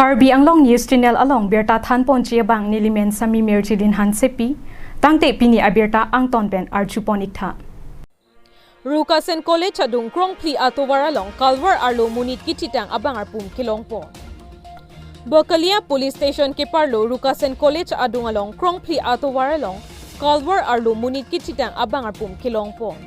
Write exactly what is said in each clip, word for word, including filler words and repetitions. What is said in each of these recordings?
Karbi Anglong News Channel along birta thanponji abang nelimen Sami Mirjilin Hansepi, tangte pini abirta angton pen arjupon iktha. Rukasen College adung Krongphli atovar along kalvar arlo monit kithitang abang arpum kelongpon. Bokolia Police Station keparlo Rukasen College adung along Krongphli atovar along kalvar arlo monit kithitang abang arpum kelongpon.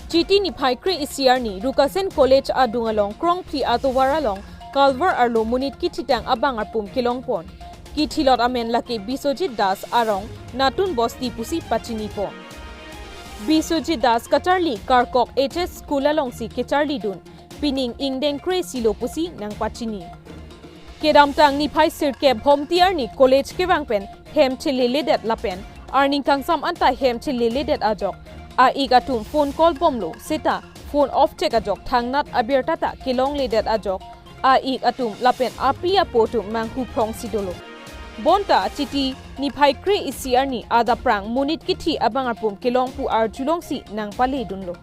Chiti niphai kre-isi arni Rukasen College adung along Krongphli atovar along kalvar arlo monit kithitang abang arpum kelongpon. Kithilot amen lake Biswajit Das arong Natun Bosti pusi pachinipon. Biswajit Das kacharli Karkok H S School alongsi kecharlidun, pining ingdeng kre-isi lo pusi nangpachini. Kedamtang niphai sirkep Bhomti arni college kevang pen hem cheleledet lapen arni kangsam anta hem cheleledet ajok a-ik atum phone call bomlo seta phone off chek ajok thangnat abirta ta kelongledet ajok a-ik atum lapen api apo atum manghu phrongsi dolo. Bonta Chiti niphai kre-isi arni adap prang monit kithi abang arpum kelong pu arjulongsi nangpaledunlo.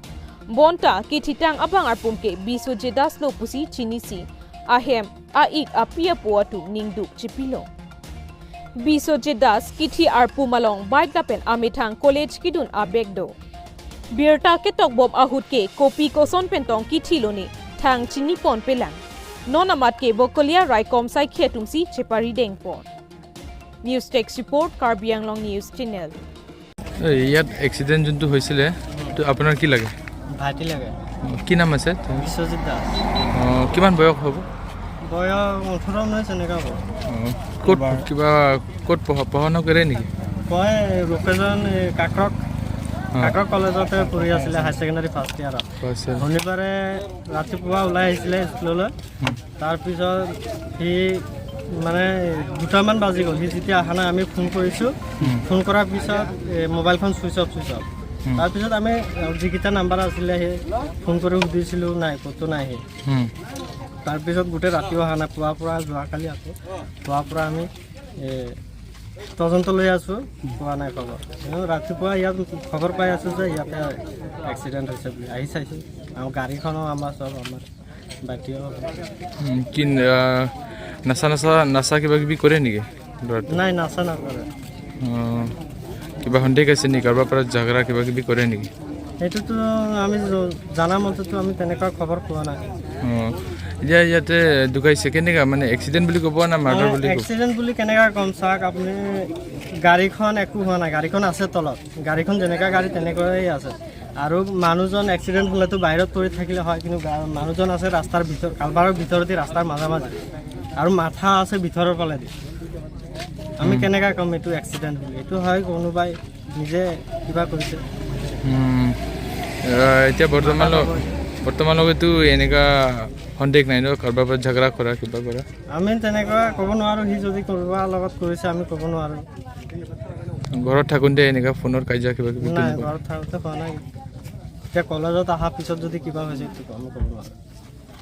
Bonta kithitang abang arpum ke Biswajit Das lo pusi chinisi ahem a-ik api apo atum ningduk chipilo. Biswajit Das kithi arpum along bike lapen amethang college kedun abag do. Birta ketokbom ahut ke kopi koson pen tong kithilo ne thang chiniponpelang. Non amat ke Bokolia raikom saikhi atumsi cheparidengpon. News Desk Report, Karbi Anglong News Channel. এই ইয়াত এক্সিডেণ্ট যোনটো হৈছিলে, এইটো আপোনাৰ কি লাগে? ভাইটি লাগে। কি নাম আছে? বিশ্বজিৎ দাস। অ, কিমান বয়স হ'ব? বয়স ওঠৰ ঊনৈছ এনেকা হ'ব। অ, ক'ত এইবাৰ। কিবা, ক'ত পঢ়া, পঢ়া শুনা কৰে নেকি? মই লোকেশ্যন এই কাকৰক, অ। কাকৰক কলেজতে পঢ়ি আছিলে হায়াৰ ছেকেণ্ডেৰী ফাৰ্ষ্ট ইয়াৰত। আচ্ছা। শনিবাৰে ৰাতিপুৱা ওলাই আহিছিলে স্কুললৈ। হুম। তাৰপিছত সি মানে দুটামান বাজি গ'ল। সি যেতিয়া অহা নাই, আমি ফোন কৰিছোঁ। হুম। ফোন কৰাৰ পিছত, এ, মোবাইলখন ছুইচ অফ, ছুইচ অফ। হুম। তাৰপিছত আমি যিকেইটা নাম্বাৰ আছিলে, সেই ফোন কৰি সুধিছিলোঁ, নাই, ক'তো নাই সি। হুম। তাৰপিছত গোটেই ৰাতিও অহা নাই। পুৱাৰ পৰা, যোৱাকালি আকৌ পুৱাৰ পৰা আমি, এ, তদন্ত লৈ আছোঁ, পোৱা নাই খবৰ। কিন্তু ৰাতিপুৱা ইয়াত খবৰ পাই আছোঁ যে ইয়াতে এক্সিডেণ্ট হৈছে বুলি। আহি চাইছোঁ, আৰু গাড়ীখনো আমাৰ, চব আমাৰ। বাকী উম, কি, আহ, নাচা, নাচা, নাচা কিবা কিবি কৰে নেকি ল'ৰাটো? নাই, নাচা নকৰে। অ, কিবা সন্দেহ আছে নেকি? কাৰোবাৰ পৰা ঝগৰা কিবা কিবি কৰে নেকি? সেইটোতো আমি জ-, জানা মতেতো আমি তেনেকুৱা খবৰ পোৱা নাই। অ, এতিয়া ইয়াতে দুখাইছে, কেনেকা, মানে, এক্সিডেণ্ট বুলি ক'ব না মাৰ্ডাৰ বুলি ক'ব? এক্সিডেণ্ট বুলি কেনেকা ক'ম, চাওক আপুনি, গাড়ীখন একো হোৱা নাই, গাড়ীখন আছে তলত, গাড়ীখন যেনেকা গাড়ী তেনেকুৱাই আছে। আৰু মানুহজন এক্সিডেণ্ট হ'লেতো বাহিৰত পৰি থাকিলে হয়, কিন্তু গা-, মানুহজন আছে ৰাস্তাৰ ভিতৰ, কালভাৰৰ ভিতৰতে, ৰাস্তাৰ মাজে মাজে, আৰু মাথা আছে ভিতৰৰ ফালেদি। আমি উম। কেনেকা ক'ম এইটো এক্সিডেণ্ট বুলি? এইটো হয় কোনোবাই নিজে কিবা কৰিছে। উম। আহ, এতিয়া বৰ্তমানলৈ-, বৰ্তমানলৈকেতো এনেকা সন্দেহ নাই ন, কাৰোবাৰ পৰা ঝগৰা কৰা, কিবা কৰা? আমি তেনেকুৱা ক'ব নোৱাৰোঁ, সি যদি কোনোবাৰ লগত কৰিছে আমি ক'ব নোৱাৰোঁ। ঘৰত থাকোঁতে এনেকা ফোনৰ কাজিয়া কিবা কিবি নাই, তেনেকুৱা? ঘৰত থাকোঁতে হোৱা নাই। এতিয়া কলেজত অহাৰ পিছত যদি কিবা হৈছে, এইটো আমি ক'ব নোৱাৰোঁ।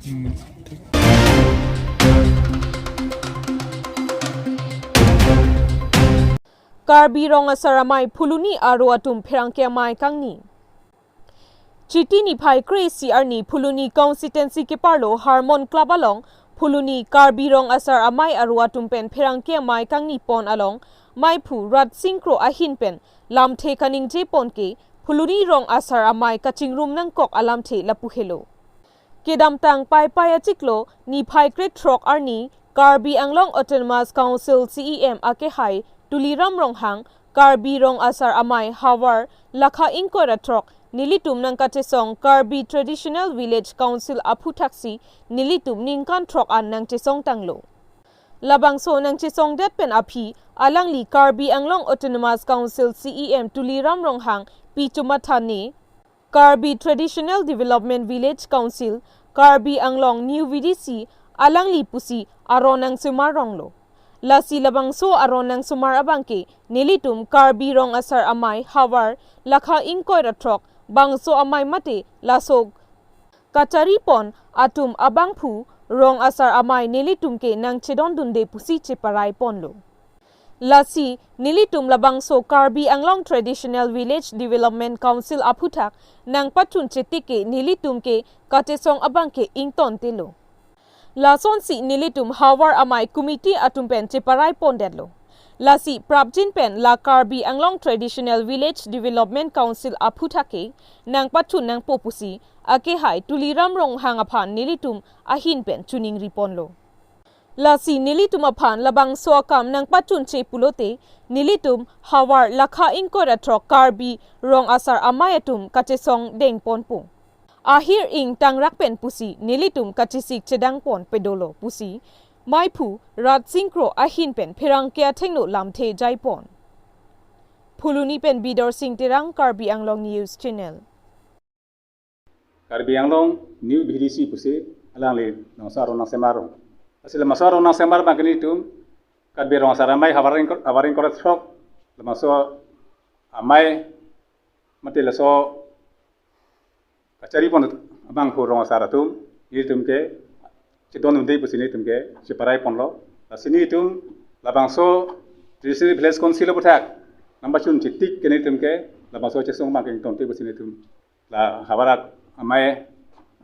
উম, ঠিক। Karbi Rong Asar Amei Phuloni Aro Atum Pherangke Amei Kangni. Chiti niphai kre-isi arni Phuloni constituency keparlo Harmon Club along Phuloni Karbi Rong Asar Amei Aro Atum pen Pherangke Amei Kangni pon along meiphu rat singkro ahin pen lamthe kaningjepon ke Phuloni Rong Asar Amei kachingrum nangkok alamthe lapu helo. Kedamtang Paipai achiklo niphai krethrok arni Karbi Anglong Autonomous Council C E M akehai Tuliram Ronghang Karbi Rong Asar Amei havar lakha ingkoi ra throk nelitum nangkachesong Karbi Traditional Village Council aphuthaksi nelitum ningkan throk an nangchesongtanglo. Labangso nangchesongdet pen aphi alangli Karbi Anglong Autonomous Council C E M Tuliram Ronghang pi chumatha ne Karbi Traditional Development Village Council, Karbi Anglong New V D C, alangli pusi aron nangsomar ronglo. Lasi labangso aron nangsomar abangke nelitum Karbi Rong Asar Amei havar lakha ingkoi ra throk bangso amei mate laso kacharipon atum abangphu Rong Asar Amei nelitum ke nangchedondunde pusi cheparai ponlo. Lasi nelitum labangso Karbi Anglong Traditional Village Development Council aphuthak nangpachun chetike nelitum ke kachesong abangke ingtontelo. Lasonsi nelitum Havar Amei Committee atum pen cheparai pondetlo. Lasi prapjin pen la Karbi Anglong Traditional Village Development Council aphuthak ke nangpachun nangpo pusi akehai Tuliram Ronghang aphan nelitum ahin pen chiningri ponlo. Lasi nelitum aphan labangso akam nangpachunche pulote nelitum Havar lakha ingkoi ra throk Karbi Rong Asar Amei atum kachesong deng ponpo. Ahir ingtangrak pen pusi nelitum kachesik chedang pon pedolo pusi meiphu Rat Sing Kro ahin pen pherangke athengno lamthe jai pon. Phuloni pen Bidor Sing Terang, Karbi Anglong News Channel. Karbi Anglong New B D C pusi alangli Rong Asar Rong Nangsemar. Asile Rong Asar Rong Nangsemar abang ke nelitum Karbi Rong Asar Amei Havar ingkoi, Havar ingkoi ra throk, labangso amei mate laso kachari pon abangphu rong asar atum nelitum ke chedon un-e pusi nelitum ke cheparai ponlo. Lasi nelitum labangso Traditional Village Council aphuthak nangpachunche tik ke nelitum ke labangso chesong abang ke ingtonte pusi nelitum la Havar Amei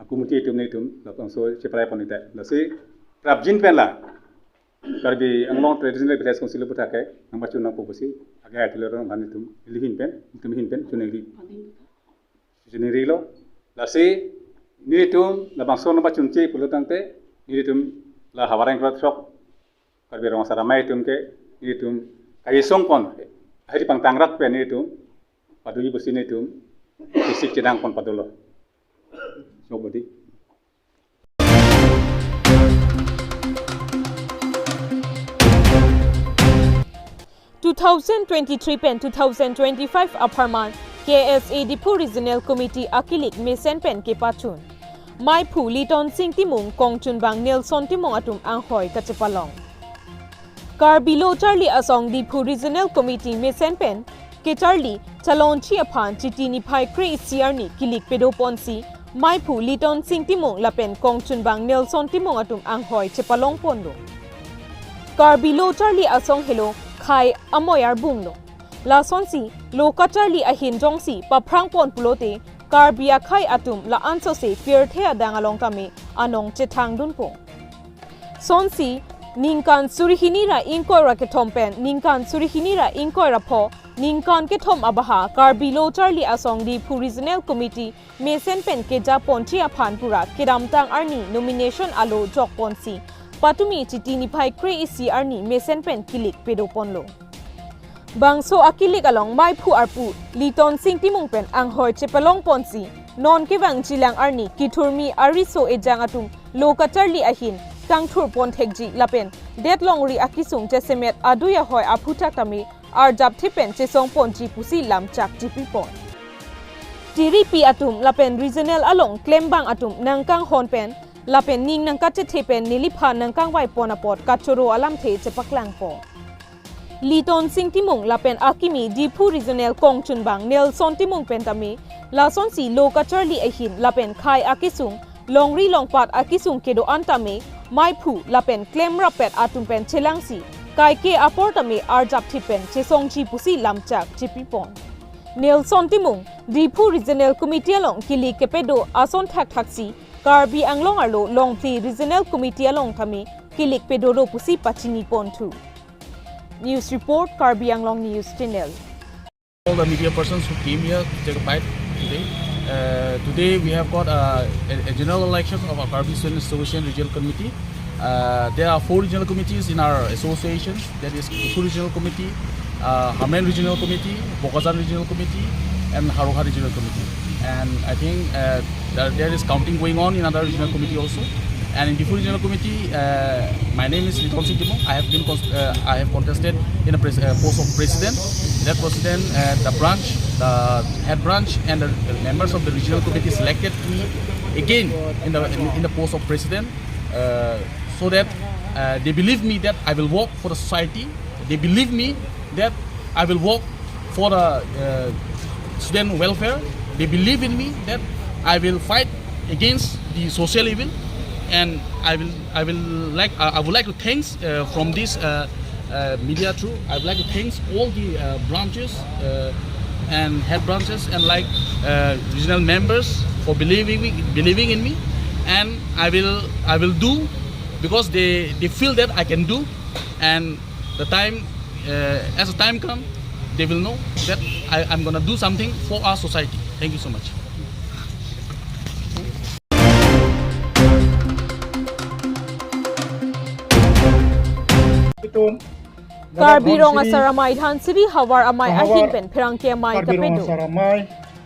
a-committee atum nelitum labangso cheparai pon-ik ta. Lasi prapjin pen la Karbi Anglong Traditional Village Council aphuthak ke nangpachun nangpo pusi akehai Tuliram Ronghang atum ili ahin pen, nelitum ahin pen chiningri, chiningrilo. Lasi nelitum labangso nangpachunche pulo tangte nelitum la Havar ingkoi ra throk Karbi Rong Asar Amei atum ke nelitum kachesong pon, ahir pangtangrak pen nelitum padoji pusi nelitum chesik chedang pon padolo. Sok bodi. Two thousand twenty-three pen two thousand twenty-five apharman K S A Diphu Regional Committee akilik mesen pen kepachun. Meiphu Liton Sing Timung, kongchunbang Nelson Timung atum anghoi kachepalong. Karbi Lo Charli Asong Diphu Regional Committee mesen pen kecharli chalongji aphan Chiti niphai kre isi arni kilik pedo ponsi meiphu Liton Sing Timung lapen kongchunbang Nelson Timung atum anghoi chepalong ponlo. Karbi Lo Charli Asong helo khei amoi arbung lo. Lasonsi lo kacharli ahin jongsi paphrang pon pulote Karbi akhei atum la-ansose pirthe adang along tame anong chethang dunpo. Sonsi ningkan suri hini ra ingkoi ra kethom pen ningkan suri hini ra ingkoi ra pho ningkan kethom abaha Karbi Lo Charli Asong Diphu Regional Committee mesen pen keja ponji aphan pura kedamtang arni nomination alo jok ponsi patumi Chiti niphai kre isi arni mesen pen kilik pedo ponlo. Bangso akilik along meiphu arpu Liton Sing Timung pen anghoi chepalong ponsi non kevang jilang arni kithurmi ariso ejang atum lo kacharli ahin kangthur pon thekji lapen det longri akisung chesemet adui ahoi aphuthak tame arjapthip pen chesong ponji pusi lamchak chipi pon. Tiripi atum lapen regional along klembang atum nangkanghon pen lapen ning nangkachethe pen neliphan nangkangvai pon apot kachoro alamthe chepaklang pon. Liton Sing Timung lapen akimi Diphu Regional kongchunbang Nelson Timung pen tame lasonsi lo kacharli ahin lapen khei akisung longri longpat akisung kedo-an tame meiphu lapen klemrappet atum pen chelangsi kaike apor tame arjapthip pen chesongji pusi lamchak chipi pon. Nelson Timung, Diphu Regional Committee along kilik kepedo ason thakthaksi Karbi Anglong arlo longphli Regional Committee along tame kilik pedolo pusi pachini ponthu. News report, Karbi Anglong News Channel. All the media persons who came here to take a part today. Uh, today we have got a, a, a general election of our Karbi Student Association Regional Committee. Uh, there are four regional committees in our association. That is Diphu Regional Committee, uh, Hamren Regional Committee, Bokajan Regional Committee, and Howraghat Regional Committee. And I think, uh, there, there is counting going on in other regional committee also. And in Diphu Regional Committee, uh, my name is Liton Sing Timung. I have been cons-, uh, I have contested in a pres-, uh, post of president. That president, uh, the branch, the head branch, and the members of the regional committee selected me again in the, in, in the post of president, uh, so that, uh, they believe me that I will work for the society. They believe me that I will work for the, uh, student welfare. They believe in me that I will fight against the social evil, and I will, I will like, I, I would like to thanks, uh, from this, uh, uh, media through. I would like to thanks all the, uh, branches, uh, and head branches and, like, uh, regional members for believing me, believing in me, and I will, I will do because they, they feel that I can do, and the time, uh, as the time come, they will know that I, I'm gonna do something for our society. Thank you so much. Karbi Rong Asar Amei Dhansiri Havar Amei ahin pen pherangke amei kapedo.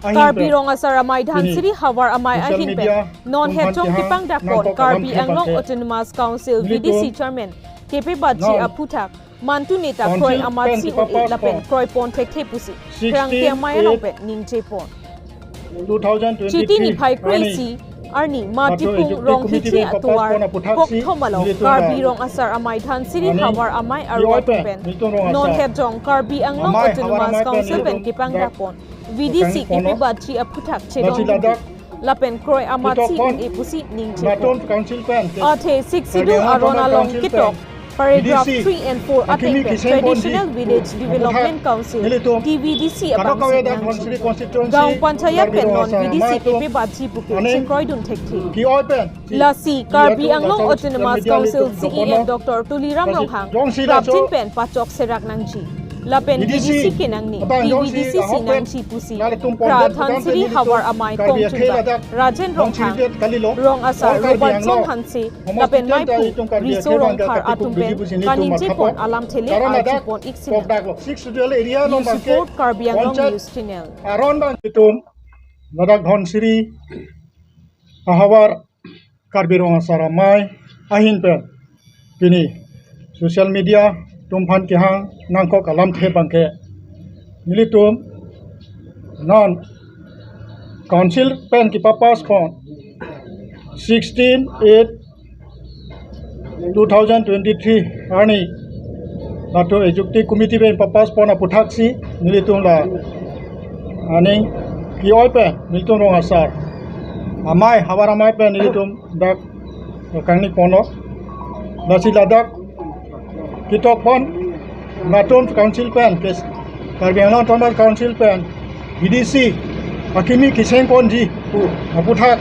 Karbi Rong Asar Amei Dhansiri Havar Amei ahin pen non hejong kepangdakpon Karbi Anglong Autonomous Council V D C Chairman K P Batji aphuthak mantu neta kroi amatsi un-e lapen kroipon thekthe pusi pherangke amei along pen ningjepon. Chiti niphai kre-isi arni Matiphung Ronghithi atovar kokthom along Karbi Rong Asar Amei Dhansiri Havar Amei arlo atum pen non hejong Karbi Anglong Autonomous Council pen kepangdakpon V D C K P Batji aphuthak chedondun lapen kroi amatsi un-e pusi ningjepon. Athe Sixth Schedule aron along ketok paragraph three and four ateng pen Traditional Village Development Council, T V D C abang si nangji. Gaon Panchayat pen non V D C K P Batji puke chekroidun thekthe. Lasi Karbi Anglong Autonomous Council C E M Doctor Tuliram Ronghang prapjin pen pachok serak nangji. Lapen V D C kenangne, T V D C si nangji pusi Pra Dhansiri Havar Amei kongchunbang Rajen Ronghang, Rong Asar Robertson Hanse lapen maiphu Riso Rongphar atum pen kaningjepon alamthe le arjupon ik sinang. News Report, Karbi Anglong News Channel. Aron bang itum ladak Dhansiri ahavar Karbi Rong Asar Amei ahin pen pini social media atum aphan kehang nangkok alamthe abangke, nelitum non Council pen kepapass pon sixteen eight two thousand twenty-three arni latum Executive Committee pen papass pon aputhaksi nelitum la aning ke-oi pen nelitum Rong Asar Amei, Havar Amei pen nelitum dak kangni ponlo. Lasi ladak ketok pon latum Council pen, kes Karbi Anglong Autonomous Council pen V D C akimi keseng ponji pu aputhak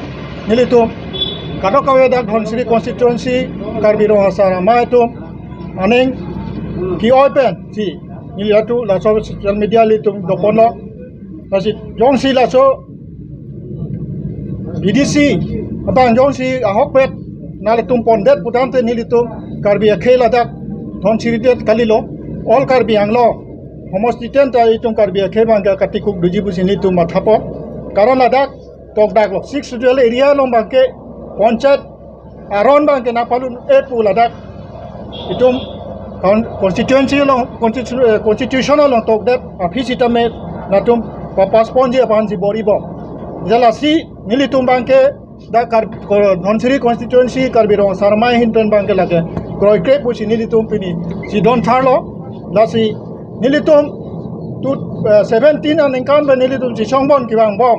nelitum kadokave dak Dhansiri constituency Karbi Rong Asar Amei atum aning ke-oi pensi neli atu laso social media ilitum doponlo. Lasi jongsi laso V D C abang jongsi ahokpet nanglitum pondet putangte nelitum Karbi akhei ladak Dhansiri det kalilo, all Karbi Anglong homosti ten ta itum Karbi akhei abangke katikuk doji pusi nelitum mathapon. Karon ladak tokdaklo, Sixth Schedule area along abangke panchayat aron abangke nangpalun-e pu ladak itum con-, constituency along, constitu-, eh, constitution along tokdet aphi sitame latum papass ponji aphansi bor-ibom. Jalasi nelitum abangke dak Kar-, ko-, Dhansiri constituency Karbi Rong Asar Amei ahin pen abangke lake kroikre pusi nelitum pini chedon tharlo. Lasi nelitum two, eh, seventeen aningkan pen nelitum chesongbon kevangbom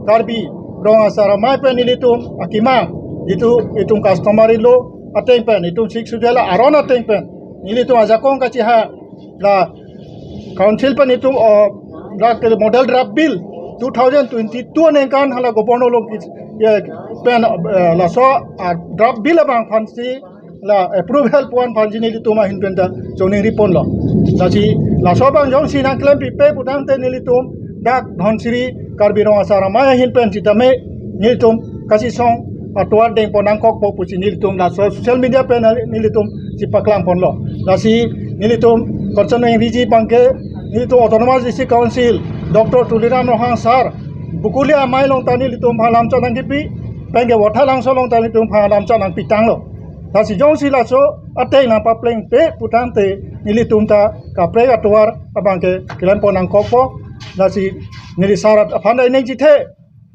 Karbi Rong Asar Amei pen nelitum akemang, jitu itum customary law ateng pen, itum Sixth Schedule aron ateng pen nelitum ajakong kacheha la Council pen itum, oh, la ke model draft bill two thousand twenty-two aningkan hala Governor along ke, ya, pen, eh, laso, ah, draft bill abang aphansi la approval pon aphansi nelitum ahin pen ta choningri ponlo. Lasi laso abang jongsi nangklempipe putangte nelitum dak Dhansiri Karbi Rong Asar Amei ahin pen sitame nelitum kachesong atovar dengpon nangkokpo pusi nelitum laso social media pen nelitum chepaklang ponlo. Lasi nelitum concern nangri abangke nelitum Autonomous District Council Doctor Tuliram Ronghang sir, Bokolia amei along ta nelitum aphan lamchot nangkipi, penke Vothatlangso along ta nelitum aphan lamchot nangpitanglo. Lasi jongsi laso ateng nangpaplengpe putangte nelitum ta kaprek atovar abangke klempon nangkokpo. Lasi neli sir aphan ta ining chethe,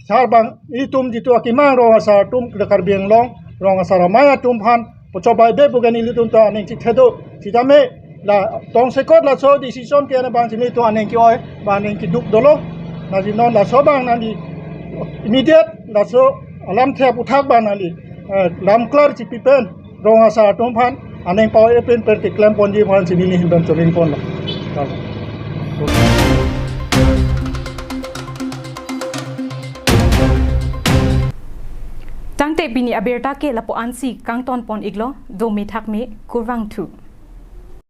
sir abang itum jitu akemang Rong Asar atum, Karbi Anglong Rong Asar Amei atum aphan pochobaibe pu ke nelitum ta aning chethe do. Sitame la tongsekot laso decision ke-en abang si nelitum aning ke-oi, ba aning keduk dolo. Lasi non laso abang nangli immediate laso alamthe aputhak abang nangli, eh, lamklar chepi pen Rong Asar atum aphan aning pa-e pen pen keklem ponji aphansi neli ahin pen choningri ponlo. Ante pini abirta ke lapu-ansi kangton pon iklo, dome thakme, kurvangthu.